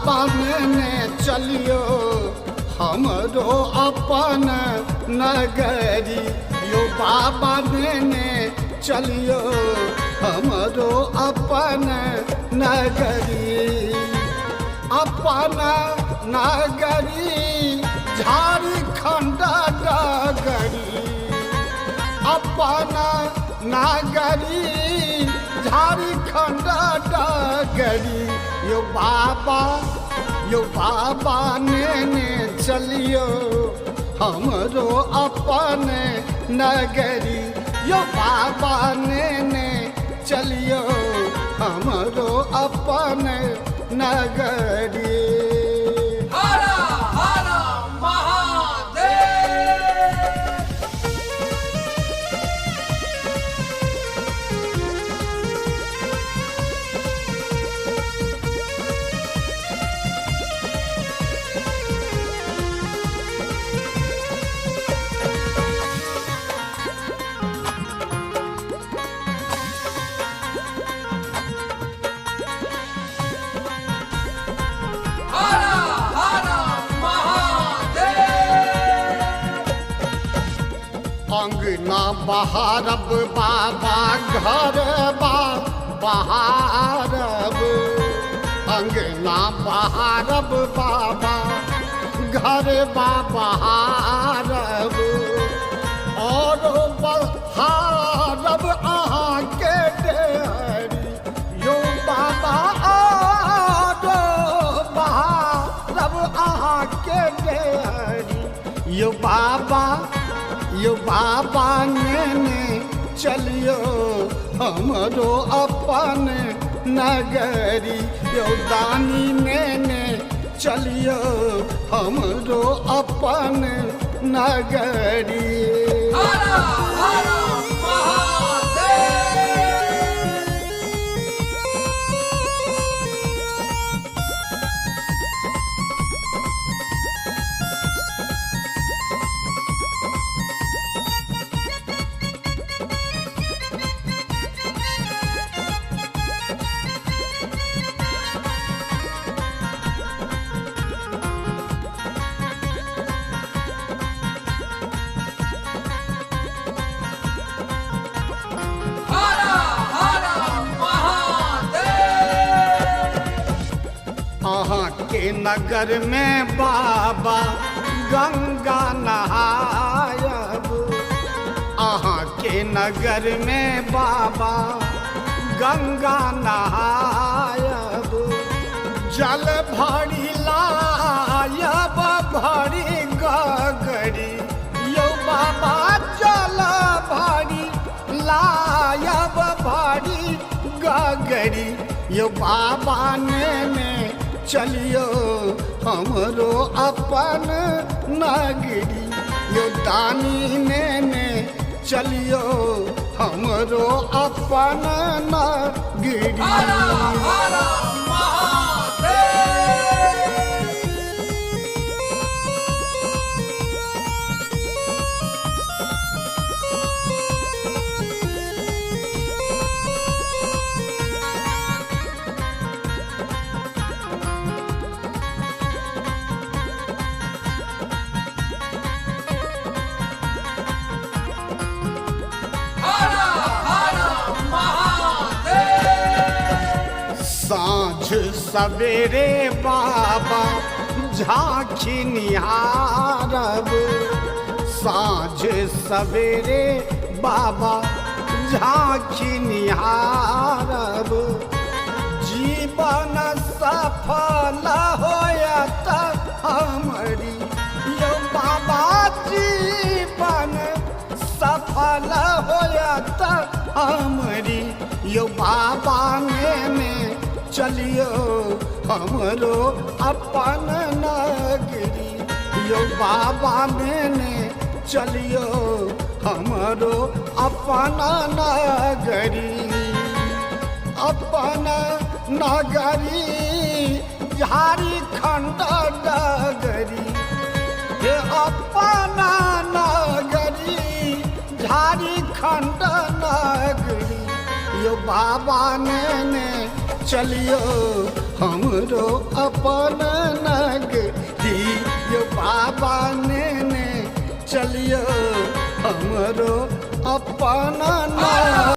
बाबा नेने चलियो हमरो अपन नगरी। यो बाबा नेने चलियो हमरो अपन नगरी। अपन नगरी झारखंड डगरी। अपन नगरी झारखंड डगरी। यो बाबा, यो बाबा नेने चलियो हमरो अपन नगरी। यो बाबा नेने चलियो हमरो अपन नगरी। हर हर महादेव। हर हर महादेव। अंगना बहारब बाबा घर बा बहारब। अंगना बहारब बाबा घर बा बहारब। और बहारब अहाँके डेहरी। यो बाबा और बहारब अहाँके डेहरी। यो बाबा, यो बाबा नेने चलियो हमरो अपन नगरी। यो दानी नेने चलियो हमरो अपन नगरी। हर हर महादेव। हर हर महादेव। अहाँ के नगर में बाबा गंगा नहायब। अहाँ के नगर में बाबा गंगा नहायब। जल भरी लायब भरी गगरी। यो बाबा जल भरी लायब भरी गगरी। यो बाबा नेने चलियो हमरो अपन नगरी। यो दानी नेने चलियो हमरो अपन नगरी। हर हर महादेव। हर हर महादेव। साँझ सवेरे बाबा झांकी निहारब। साँझ सवेरे बाबा झांकी निहारब। जीवन सफल होयत हमरी। यो बाबा जीवन सफल होयत हमरी। यो बाबा नेने चलियो हमरो अपन नगरी। यो बाबा नेने चलियो हमरो अपन नगरी। अपन नगरी झारखंड डगरी। हे अपन नगरी झारखंड नगरी। यो बाबा नेने चलियो हमरो अपन नगरी यो बाबा नेने चलियो हमरो अपन नगरी।